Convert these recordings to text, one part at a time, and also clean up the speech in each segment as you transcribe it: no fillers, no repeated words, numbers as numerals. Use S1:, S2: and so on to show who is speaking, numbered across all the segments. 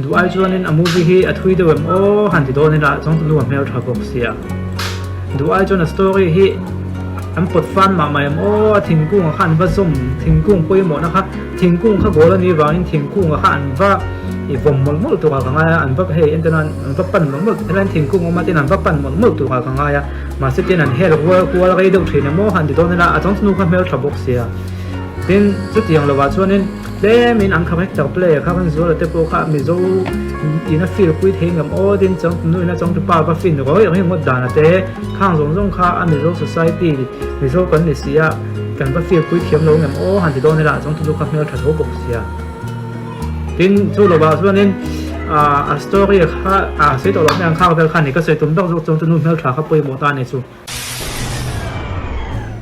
S1: Duh ai chuanin a movie hi a thui deuh em aw han ti dawn ila chuan tunu a hmel tha bawk sia. Duh ai chuan a story hi an pawt fan mah mah em aw a thingkung ah kha an va zawm thingkung pawimawhna kha thingkung kha goal a nih vangin thingkung ah kha an va i vawm mawlh mawlh turah ka ngai a an va hei entir nan an va pan mawlh mawlh helai thingkung awm a tin an va pan mawlh mawlh turah ka ngai a mahse tin an hel rual kual rei deuh thin em aw han ti dawn ila a chuan tunu kha hmel tha bawk sia. Tin chutiang lovah chuanin. Tlemin an character play a kha kan zuala te pawh kha Mizo in a feel pui thei ngam aw tin chang nu in a changtu pa va fin rawih rawih ngawt dan a te khang zawng zawng kha a Mizo society Mizo kan ni si a kan va feel pui thiam lo ngam aw han ti dawn ila changtu nu kha hmel tha tho bawk sia. Tin chu lovah chuanin a story kha a sawi tawh loh mai ang khang vel kha ni ka sawi tum ber zawk changtu nu hmel tha kha pawimawh ta a ni chu.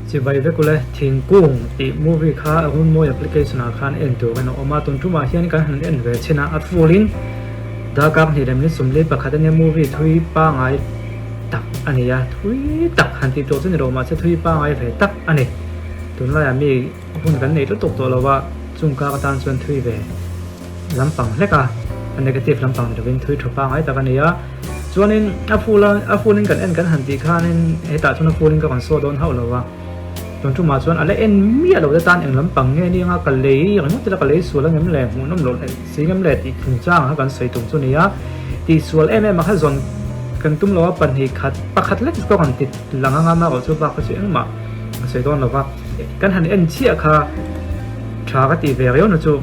S1: Chibai vek ule, Thingkung tih movie kha Runmawi application ah khan en tur in a awm a, tun tumah hian kan han en ve chhin a, a full in darkar hnih lem ni 41 a nia movie thui pangai tak a ni a, thui tak han tih tur chu ni lo mahse thui pangai ve tak a ni, tunlaiah mi hun kan nei lutuk tawh lo a, chung kar atan chuan thui ve lampang hlek a, a negative lampang ni lovin thui tha pangai tak a ni a. Chuanin a full a a full in kan en kan han tih khanin hetah chuan a full in ka rawn saw dawn hauh lo a, tun tumah chuan a la en miah lo te tan eng lampang nge ni anga ka lei ringawt ila ka lei sual angem le hmuhnawm loh leh si ngem le tih chungchang kha kan sawi tum chu nia tih sual em em a kha zawn kan tum lo a pahnih khat pakhat lek pawh kan ti lang anga amaherawh chu bak kha chu engmah a sawi dawn lo va kan han en chiah kha tha ka tih ve riau na chu.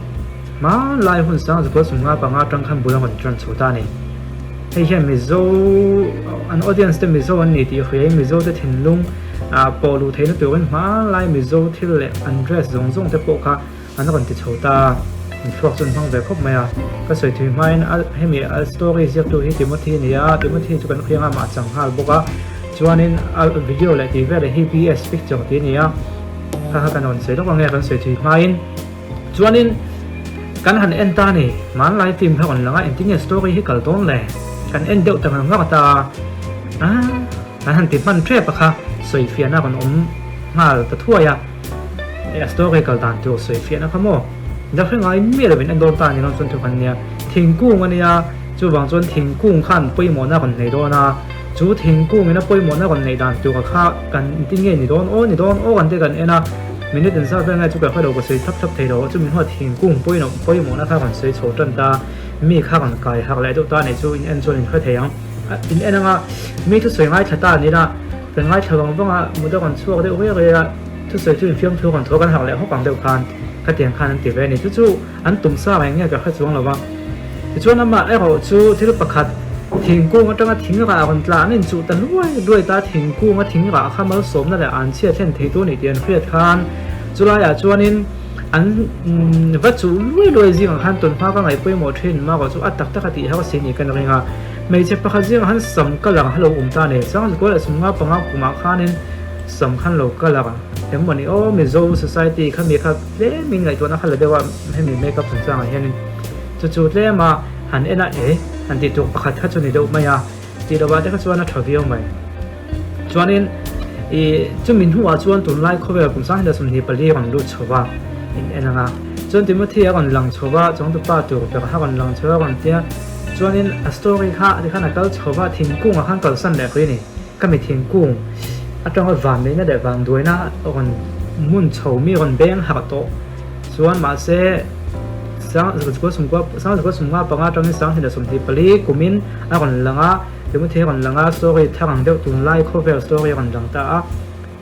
S1: Hmanlai hun sang zakua sumnga panga atang khan bul a rawn tan chho ta a ni. Hei hian Mizo an audience te Mizo an ni tih hriain Mizo te thinlung ah pawh luh theihna turin hmanlai Mizo thil leh an dress zawng zawng te pawh kha an rawn ti chho ta a, an thluak chu an hmang ve khawp mai a. Ka sawi thui hmain a hemi a story ziaktu hi Timothy a ni a, Timothy chu kan hriang a mah a chang nghal bawk a, chuanin a video leh tih veleh hi BS picture tih a ni a, kha kha kan rawn sawi lawk ang e kan sawi thui hmain. Chuanin kan han en ta ni, hmanlai film kha rawn lang a, engtin nge story hi kal dawn le? Kan en deuh ta ngang ngang ta a, kan han ti hman tep a kha sawifiahna rawn awm nghal ta thuai a, a story kal dan tur sawifiahna kha maw? Dahre ngai miah lovin en dawn ta ni lo chuan thu khan nia, thingkung a nia, chuvang chuan thingkung khan pawimawhna rawn nei dawn a, chu thingkung ina pawimawhna rawn neih dan tur kha kan engtin nge ni dawn aw ni dawn aw kan ti kan en a. Minute in zat vel ngai chu ka hre lo ka sawi thap thap thei lo, chumi hnuah thingkung pawimawh pawimawhna kha rawn sawi chho tan ta, mi kha rawn kai harh leh deuh ta anih chu in en chuan in hre thei ang. In en anga mi thusawi ngaithla ta an ila, kan ngaithla vang vang a, mut a rawn chhuak deuh riai riai a, thusawi chu in fiamthu rawn thaw kan harh leh hawk ang deuh khan khatiang khan an ti ve a ni. Chu chu An tum sa reng nge ka hre chuang lo va. Tichuan amah erawh chu thil pakhat, thingkung atanga thing rah rawn tla an inchuh ta luai luai ta, thingkunga thing rah kha malsawmna leh an chhia thlen thei tur a nih tih an hriat khan chulaiah chuanin an va chuh luai luai zingah khan tunhma ka ngaih pawimawh thin marawh chu a tak tak a tih har si ni kan ring a. Hmeichhe pakhat zingah khan sam colour a lo awm ta a ni. Sangzikual leh Sumnga panga kumah khanin sam khan lo colour em maw ni aw Mizo society kha mi kha Tlem in ngaihtuahna kha la deuh a, hemi makeup chungchangah hianin chu chu tlem a han en a e han tih tur pakhat kha chu ni deuh mai a, tih lovah te kha chuan a tha viau mai. Chuanin ih chumi hnuah chuan tunlai khawvel kum sang hian 24 rawn lut chho va in en ang a, chuan Timothy a rawn lang chho va, chawngtupa tur ber kha rawn lang chho a rawn tia, chuanin a story kha tikhan a kal chho va, thingkungah khan kalsan leh hrih a ni. Ka mi thingkung atanga vanneihna leh vanduaina rawn hmun chho mi rawn beng harh tawh chuan mahse 1954 atangin 1924 kumin a rawn lang a, Timothy a rawn lang a, story thar ang deuh tunlai khawvel story a rawn lang ta a,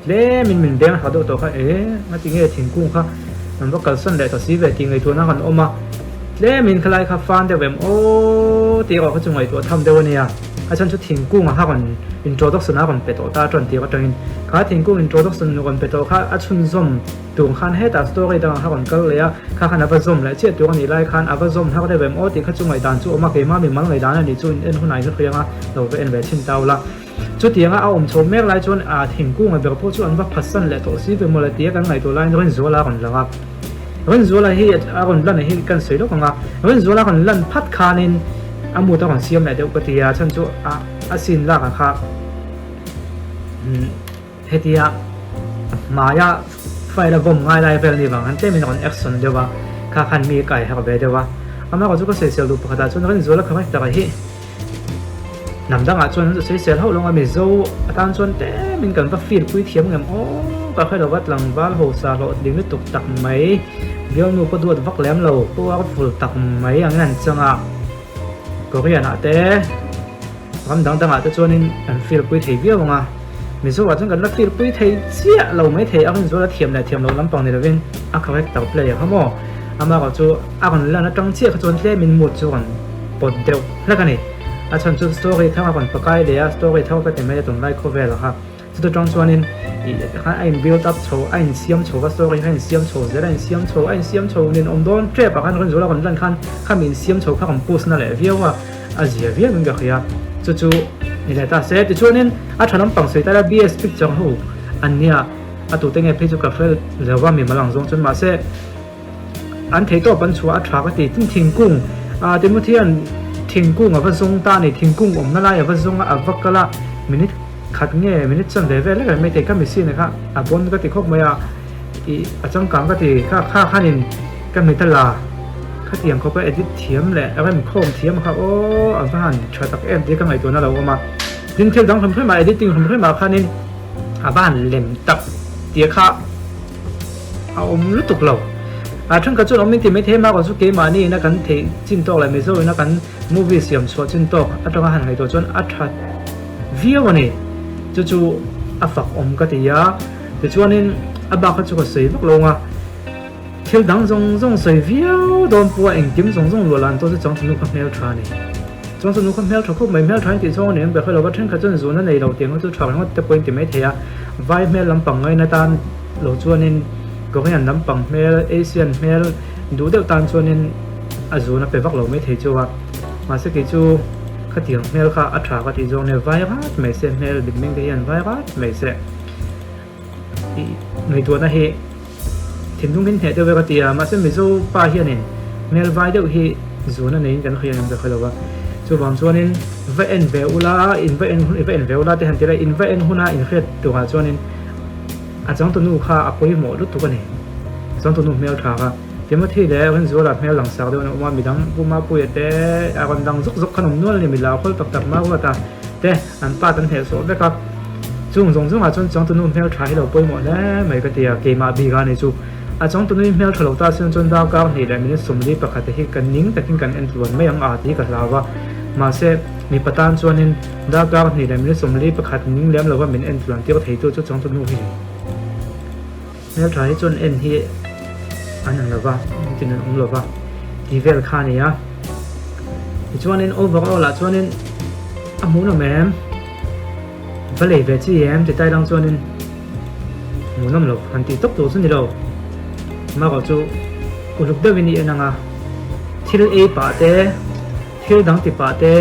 S1: tlemin min beng harh deuh tawh kha e ngati nge thingkung kha an va kalsan leh ta si ve tih ngaihtuahna a rawn awm a, tlemin khalai kha fan deuh em aw tih erawh kha chu ngaihtuah tham deuh a nia. A chhan chu thingkung a kha rawn introduction a rawn pe tawh ta a tan tir atangin kha thingkung introduction rawn pe tawh kha a chhunzawm tur khan hetah story dangah kha rawn kal leh a, kha khan a va zawm leh chiah tur a nih lai khan a va zawm har deuh em aw tih kha chu ngaihdan chu awm a, keimah mimal ngaihdan a nih chu in en hunah in hriang a, lo va en ve chhin ta ula. Chutianga a awm chho mek lai chuan a thingkung a ber pawh chu an va phatsan leh tawh si ve mawle tia kan ngaihtuah laiin Rinzuala a rawn lang a, Rinzuala hi a rawn lan hi kan sawi lawk ang a, Rinzuala a rawn lan phat khanin a mood a rawn siam leh deuh ka ti a, chhan chu a a scene lakah kha hetia hmaia file a vawm ngai lai vel ni vang khan tlemin a rawn action deuh a, kha khan mi a kai harh ve deuh a. Amaherawh chu ka sawisel duh pakhatah chuan Rinzuala character hi hnam dangah chuan an sawisel hauh lo a, Mizo atan chuan tlemin kan va feel pui thiam ngem aw ka hre lo va, tlangval hausa hlawhtling lutuk tak mai, bialnu pawh duat vak lem lo, powerful tak mai ang in an chang a, Korean ah te ram dang dangah te chuanin an feel pui thei viau ang a, Mizo ah chuan kan la feel pui thei chiah lo mai thei a, Rinzuala thiam leh thiam loh lampang ni lovin a character play a kha maw, amaherawh chu a rawn lan atang chiah kha chuan tlemin mood chu rawn pawt deuh hlek a ni. A chhan chu story thar a rawn pakai leh a, story thar ka ti mai a tunlai khawvel ah kha. Chuta tang chuanin ih khan a in build up chho, a insiam chho va, story kha a insiam chho zel, a insiam chho, a insiam chho nen awm dawn tep ah khan rawn zual a rawn lan khan khami insiam chho kha rawn push na leh viau a, a zia viau in ka hria. Chu chu ni leh ta se. Tichuanin a tha lampang sawi ta ila BS picture ho an nia, a tute nge phei chu ka hre lo va mimal ang zawng chuan mahse, An thei tawp an chhuah a tha ka ti. Tin thingkung ah Timothy an thingkung a va zawng ta a ni. Thingkung awmna lai a va zawng a, a va kal a, minute khat nge minute chuan ve vel lek reng mai thei. Ka machine kha a bawn ka ti khawp mai a, ih a changkang ka ti. Kha kha khanin ka mit a la khatiang khawpa edit thiam leh remkhawm thiam kha aw a va han tha tak em tih ka ngaihtuahna lo awm a. Tin thil dang hrim hrim ah editing hrim hrim ah khanin a va han lem tak tih kha. A awm lutuk lo. A thenkhat chuan awm min ti mai thei mak chu keimahni ina kan theih chin tawk leh Mizo ina kan movie siam chhuah chin tawk atanga han ngaihtuah chuan a tha viau a ni. Chu chu a fak awm ka ti a. Tichuanin a bak kha chu ka sawi vak lo ang a. Thil dang zawng zawng sawi viau dawn pawh a engkim zawng zawng luah lan tawh chu changtunu kha hmel tha a ni. Changtunu kha hmel tha khawp mai, hmel tha in tih zawng a ni ang ber kha lo va thenkhat chuan zun a nei lo tih ang kha chu tha ringawt te pawhin ti mai thei a. Vai hmel lampang ngaina tan. Lo chuanin Korean lampang hmel, Asian hmel duh deuh tan chuanin a zun a pe vak lo mai thei chu a. Mahse kei chu khatiang hmel kha a tha ka tih zawng nia, vai rat mai se hmel mitmeng te hian vai rat mai se. Ih ngaihtuahna hi thinlung in hneh deuh e ka ti a, mahse Mizo pa hianin hmel vai deuh hi zun a neiin kan hria ang ka hre lo va. Chuvang chuanin va en ve ula, in va en hun, va en ve ula te han ti la, in va en huna inhriat turah chuanin A changtunu kha a pawimawh lutuk a ni. Changtunu hmel tha kha. Timothy leh Rinzuala hmel langsak deuh an awm a, midang Pu Mapuia te a rawn dang zuk zuk khan awm nual a ni, mi lau khawl tak tak Maruata te an pa an hnehsawh vek a. Chung zawng zawngah chuan changtunu hmel tha hi lo pawimawh hle mai ka ti a, keimah bik a ni chu. A changtunu hi hmel tha lo ta sin chuan darkar hnih leh minute 41 te hi ka ning takin kan en tluan mai ang a tih ka hlau a, mahse mipa tan chuanin Darkar hnih leh minute 41 ning lem lova min en tluan tir theitu chu changtu nu hi hmeltha hi chuan en hi an ang lova, engtin an awm lova tih vel kha a ni a. Tichuanin overall ah chuanin a hmuhnawm em? Va lei ve chi em? Ti tai lang chuanin hmuhnawm lo han tih tawp tur chu ni lo. Amaherawh chu uluk deuhin i en ang a, thil ei pah te, Thil dang ti pah te,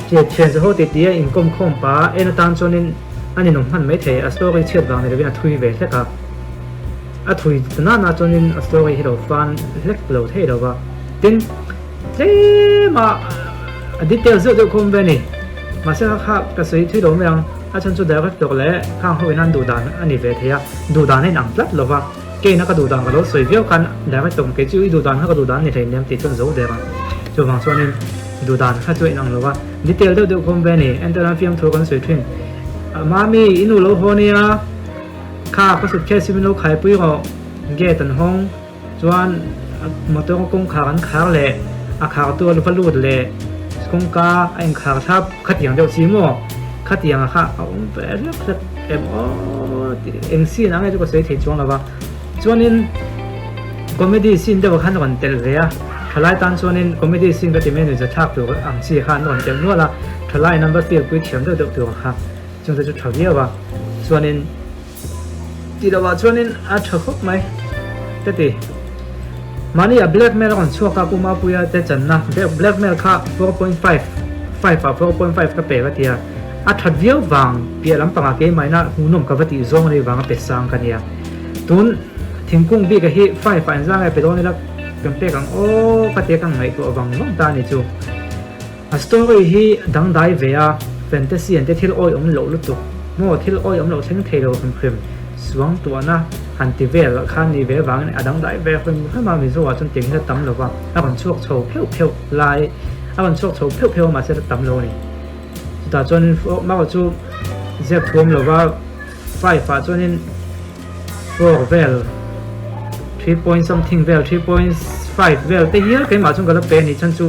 S1: Thian thian zaho ti tia inkawm khawm pah en atan chuanin a ninawm hman mai thei, a story chhiat vang ni lovin a thui ve hlek a, a thui ta nana chuanin a story hi lo fan hlek lo thei lo va, tin tlem a a detail zeuh deuh khawm ve a ni, mahse kha kha ka sawi thui lo mai ang, a chhan chu director leh khang ho in an duh dan a ni ve thei a, duh dan a inang tlat lo va. Keina ka duh dan ka lo sawi viau khan direct awm kei chu i duh dan kha ka duh dan ni hleinem tih chuan zo der a. Chuvang chuanin duh dan kha chu a inang lo va, detail deuh deuh khawm ve a ni. Entirna nan fiamthu kan sawi thin. Mami, i nu lo haw nia, kha ka suitcase hi min lo khaipui rawh, gate an hawng chuan motor kawngkhar an khar leh a khartu a va lut leh kawngka a inkhar thlap khatiang deuh chi maw? Khatiang kha a awm ve hlek hlek em aw tih eng scene ang nge chu ka sawi thei chuang lo va. Chuanin comedy scene deuh khan rawn telh ve a, thalai tan chuanin comedy scene ka ti mai a nuihza thlak tur ang chi kha an rawn telh nual a, thalai in an va feel pui thiam deuh deuh tur kha chungte chu tha viau a. Chuanin tih loh ah chuanin a tha khawp mai ka ti. Mahni a blackmail a rawn chhuak a Pu Mapuia te channa blackmail kha 4.5 5 ah 4.5 ka pe ka ti a, a that viau vang piah lampangah keimahina hmuhnawm ka va tih zawng a nih vanga pe sang ka nia. Tun thingkung bik a hi 5 ah inzang nge pe dawn ila kan pek ang aw ka tia ka ngaihtuah vang vang ta a ni chu. A story hi dangdai ve a, fantasy an te thil awi awm loh lutuk maw, thil awi awm loh thleng thei lo hrim hrim, suang tuahna han ti vel kha ni ve avangin a dangdai ve hrim hrim a, Mizo ah chuan tiang hi a tam lo va, a rawn chhuak chho pheuh pheuh lai a rawn chhuak chho pheuh pheuh a mahse a tam lo a ni. Chutah chuanin marawh chu ziak thuam lo va five ah chuanin four vel 3 point something vel 3.5 vel te hial keimah chuan ka la pe a nih chhan chu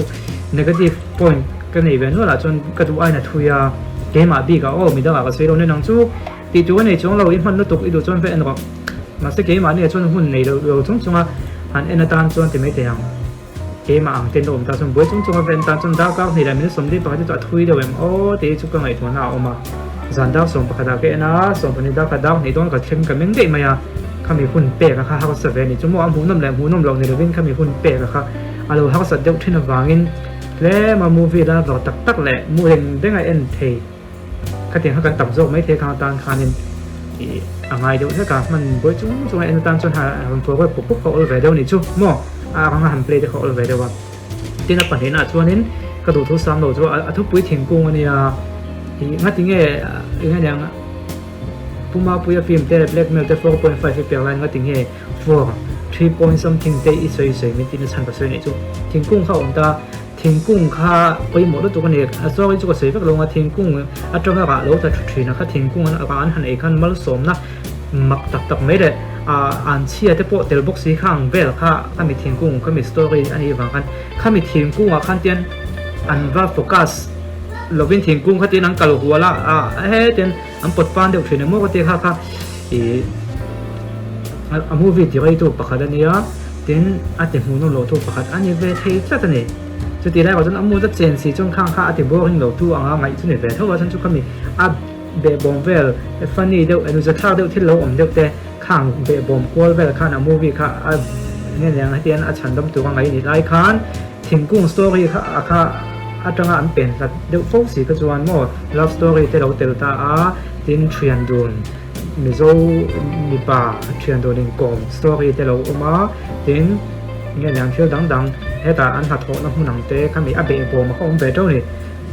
S1: negative point ka nei ve nual ah chuan ka duh ain a thui a keimah bik ah aw midangah ka sawi lo nen ang chu tih tur a nei chuang lo i hman lutuk i duh chuan va en rawh mahse keimah nia chuan hun nei lo chung chunga han en atan chuan ti mai thei ang. Keimah ang ten a awm ta chuan buai chung chunga ven tan chuan darkar hnih leh minute 41 hi chu a thui deuh em aw tih hi chu ka ngaihtuahna a awm a. Zan dar 11 ah ka en a, 12 darkar dar hnih dawn ka thleng ka meng daih mai a, khami hun pek a kha harsa ve a ni chu maw a hmuhnawm leh hmuhnawm loh ni lovin khami hun pek a kha a lo harsat deuh thin avangin tlema movie la vak tak tak leh mu reng reng a en thei. Khatiang kha kan tam zawk mai thei khang atan khanin ih a ngai deuh hlek a, hman buai chung chung a en atan chuan rawn forward puk puk kha awl ve deuh a nih chu maw, a ranga han play te kha awl ve deuh a. Tin a pahnihna ah chuanin ka duhthu sam lo chu a thupui thingkung a nia, ih ngati nge eng a niang Puma Puia film te blackmail te 4.5 i pek laiin ngati nge 4, 3 point something te i sawi sawi min tihna chhan ka sawi neih chu thingkung kha a awm ta. Thingkung kha pawimawh lutuk a ni. A sawi chu ka sawi vek lo ang a, thingkung atanga rah lo tla thu thin a kha thingkung an rah an han ei khan malsawmna mak tak tak mai leh an chhia te pawh tel bawk si kha ang vel kha khami thingkung khami story a nih vang khan khami thingkungah khan tian an va focus lovin thingkung kha tian an kal hual a a hetian an pawt pan deuh thin emaw ka ti kha kha ih a movie ti reitu pakhat a nia tin a ti hmuhnawm loh tu pakhat a ni ve thei tlat a ni chuti lai erawh chuan a mood a chen si chuan khang kha a ti boring lo tu anga ngaih chu ni ve tho a chuan chu khami a behbawm vel funny deuh enuzathlak deuh thil lo awm deuh te khang behbawm kual vel khan a movie kha a nge niang hetiang a chhandam tur a ngaih a nih lai khan Thingkung story kha a kha atanga an pen hlat deuh fo si kha chuan maw love story te lo tel ta a, tin thian dun Mizo mipa thian dun inkawm story te lo awm a, tin nge niang thil dang dang hetah an hnathawhna hmun ang te khami a behbawm a kha awm ve teuh a ni,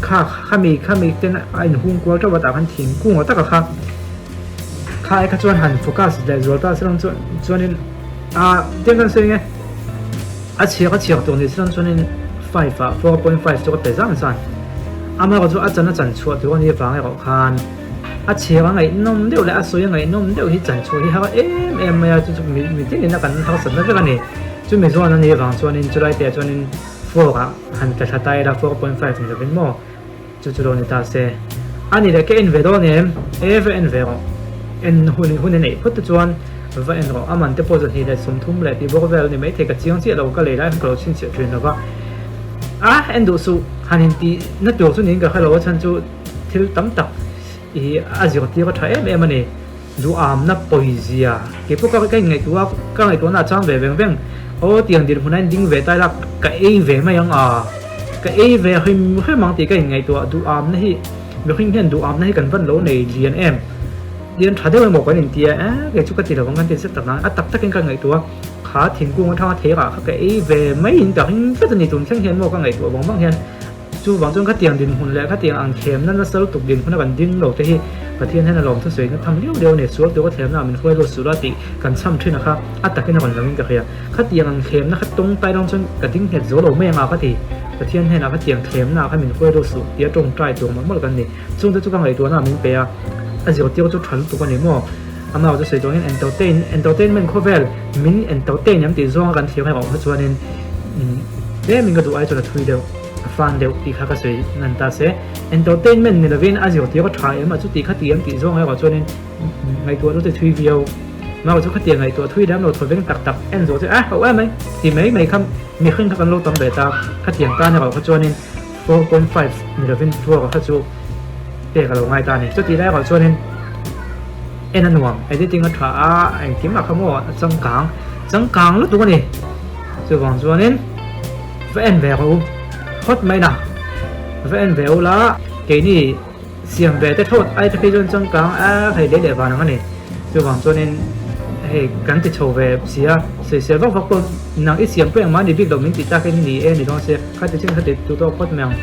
S1: kha khami khami ten a inhung kual teuh a tah khan thingkung a taka kha kha ai kha chuan han focus leh zual ta se chuan chuanin a tiang kan sawi nge. A chhiak a chhiak tur ni chuan chuanin five ah 4.5 chu ka pe zan zan. Amaherawh chu a chan a chan chhuah tur a nih vang erawh khan a chhiak a ngaihnawm deuh leh a sawi a ngaihnawm deuh hi chan chhuah hi har em em mai a, chu chu mi tinin a kan harsatna vek a ni. Chumi zawn a nih vang chuanin chulai te ah chuanin four ah han tla thla ta ila 4.5 ni lovin maw. Chu chu lo ni ta se. A ni leh ka en ve dawn em? E va en ve rawh. En hun hun i neih phawt te chuan va en rawh. A man te pawh 230 leh tih bawk vel a ni maithei ka chiang chiah lo ka lei lai khan ka lo chhinchhiah thin lo va. A en duh suh han in tih na tur chu niin ka hre lo a chhan chu thil tam tak i a zirtir a tha em em a ni. Duhamna pawizia kei pawh ka ka inngaihtuah a ka ngaihtuahna a chang ve veng veng aw tiang dinhmun a in ding ve ta ila ka ei ve mai ang a ka ei ve hrim hrim ang tih ka inngaihtuah duhamna hi mihring hian duhamna hi kan van lo nei lian em lian tha deuh emaw kan intia e kei chu ka ti lo ang kan ti zet tak nang a tak takin ka ngaihtuah kha thingkung atanga thei rah kha ka ei ve mai in ka ring tlat a ni tun thleng hian maw ka ngaihtuah vang vang hian. Chuvang chuan khatiang dinhmun leh khatiang ang thlemna nasa lutuk dinhmuna kan ding lo te hi Pathian hian a lawm thusawiin a tham liau liau a ni. Sual tura thlemna ah min hruai lut suh la tih kan chham thin a kha a takin a rawn langin ka hria. Khatiang ang thlemna kha tawngtai dawn chuan ka ding nghet zo lo mai anga ka ti. Pathian hnenah khatiang thlemna ah kha min hruai lut suh tia tawngtai tur mawlh mawlh kan ni. Chungte chu ka ngaihtuahna ah min pe a, a zirtir chu tha lutuk a ni maw? Amah chu sawi tuangin entertain, entertainment khawvel min entertain em tih zawnga kan thlir erawh kha chuanin tlemin ka duh ai chuan a thui deuh, a fan deuh tih kha ka sawi ngan ta se. Entertainment ni lovin a zirtir a tha em a chuti kha ti em tih zawng erawh chuanin ngaihtuah chu ti thui viau. Amah chu khatiang ngaihtuah thui lem lo thawveng tak tak en zawh chu a ho em mai ti mai mai kha mihring kha kan lo tam ve ta. Khatiang tan erawh kha chuanin 4.5 ni lovin 4 kha chu pek a lo ngai ta a ni. Chutih lai erawh chuanin en a nuam, editing a tha a, engkim a kha maw a changkang, changkang lutuk a ni. Chuvang chuanin va en ve rawh u, phawt mai na, va en ve ula keini siam ve te thawt ai te phei chuan changkang a hei leh leh van ang a ni. Chuvang chuanin hei kan ti chho ve si a, sawisel vak vak pawh nang i siam pawh engmah ni bik lo min tih takin ni e ni dawn se, khati chin khati tu tawk phawt mai ang.